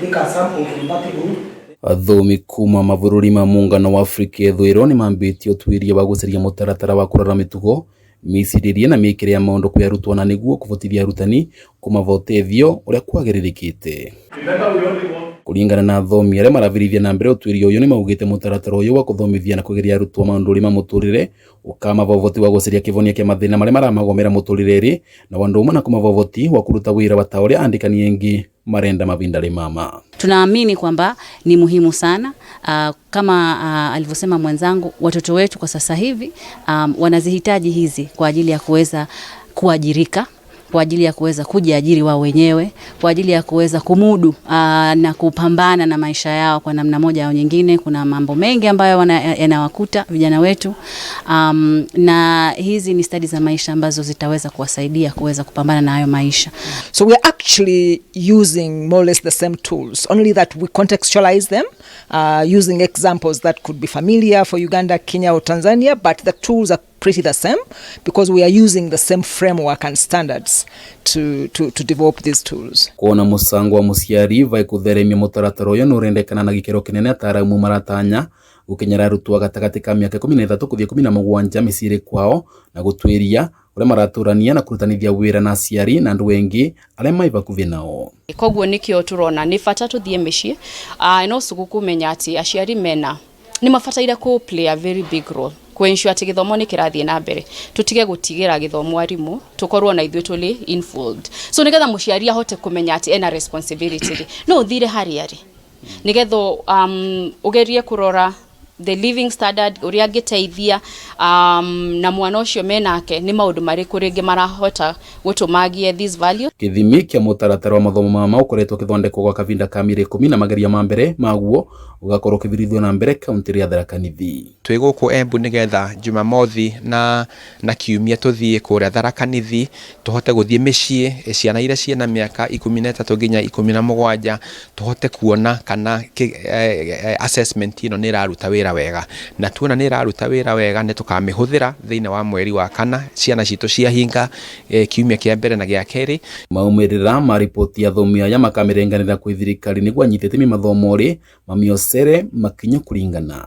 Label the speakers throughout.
Speaker 1: Take a sample from that group.
Speaker 2: Athomi kuma mabũrũri ma mũngano wa Afrika ya ithũĩro nĩmambĩtie ũtuĩria wa gũcaria mũtaratara wa kũrora mĩtugo, mĩcirĩrie na mĩkĩre ya maũndũ kwĩ arutwo na nĩguo kũbotithia arutani kũmaba ũteithio ũrĩa kwagĩrĩrĩkĩte. Kũringana na athomi arĩa marabĩrĩria na mbere ũtuĩria ũyũ nĩmaugĩte mũtaratara ũyũ wa kũthomithia na kũgeria arutwo maũndũ ma mũtũrĩre ũkamaba ũhoti wa gũcaria kĩhonia kĩa mathĩna marĩa maramagomera mũtũrĩre-rĩ na ũndũ ũmwe na kũmaba ũhoti wa kũruta wĩra ta ũrĩa andĩkani aingĩ marenda mavinda mama.
Speaker 3: Tunaamini kwamba ni muhimu sana kama alivyosema mwenzangu, watoto wetu kwa sasa hivi wanazihitaji hizi kwa ajili ya kuweza kuajirika, kwa ajili ya kuweza kujiajiri wao wenyewe, kwa ajili ya kuweza kumudu na kupambana na maisha yao kwa namna moja au nyingine. Kuna mambo mengi ambayo yanawakuta vijana wetu na hizi ni stadi za maisha ambazo zitaweza kuwasaidia kuweza kupambana na hayo maisha.
Speaker 4: So we are actually using more or less the same tools, only that we contextualize them using examples that could be familiar for Uganda, Kenya or Tanzania, but the tools are pretty the same because we are using the same framework and standards to develop these tools.
Speaker 2: Kuona mucango wa muciari vai kutheremia mutaratara uyu nurendekana na gikiro kinene ataramu maratanya gukinyira arutwo gatagati ka miaka 13 kuthie 17 miciiri kwao na gutwiria uria maraturania na kurutanithia wira na aciari na andu engi aria mai bakuvi nao.
Speaker 5: Koguo nikio turona ni bata tuthie micii no cugu kumenya ati aciari mena ni mabataire ku play a very big role ku ensure ati githomo ni kirathie na mbere, tutige gutigira githomo arimu, tukorwo na ithuĩ tuli involved, so nigetha muciari ahote kumenya ati ena responsibility no uthire hari ari nigetha ugerie kurora the living standard uria angiteithia na mwana ucio menake ni maundu mariku ringi marahota gutumagie this value.
Speaker 2: Kithimi kia mutaratara wa mathomo mama ukoretwo kithondekwo gwa kavinda ka mĩeri 10 na mageria ma mbere maguo ugakorwo ukithirithio na mbere kaunti ya Tharaka Nithi.
Speaker 6: Twĩ gũkũ Embu nĩgetha Jumamothi na kiumia tũthiĩ kũrĩa Tharaka Nithi tũhote gũthiĩ mĩciĩ ciana iria ciĩna mĩaka 13 nginya 17 tũhote kuona kana assessment ĩno nĩ ĩraruta wĩra wega, na tuona nĩ ĩraruta wĩra wega nĩ tũkamĩhũthĩra thĩinĩ wa mweri wa kana ciana citũ ciahinga kiumia kĩa mbere na gĩa kerĩ.
Speaker 2: Maumĩrĩra ma riboti ya athomi aya makamĩrenganĩra kwĩ thirikari nĩguo anyite itemi mathomo rĩ mamiocere makinya kũringana.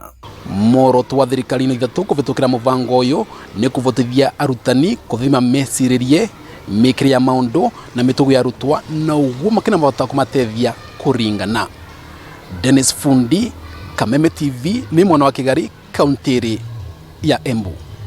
Speaker 2: Muoroto wa thirikari ino ithatu kũvĩtũkĩra mũbango ũyũ nĩ kũvotithia arutani kũthima mecirĩrie, mĩkĩre ya maũndũ na mĩtugo ya arutwo na ũguo makĩna mahota kũmatethia kũringana. Dennis Fundi, Kameme TV, nĩ mwena wa Kigari, kaunti ya Embu.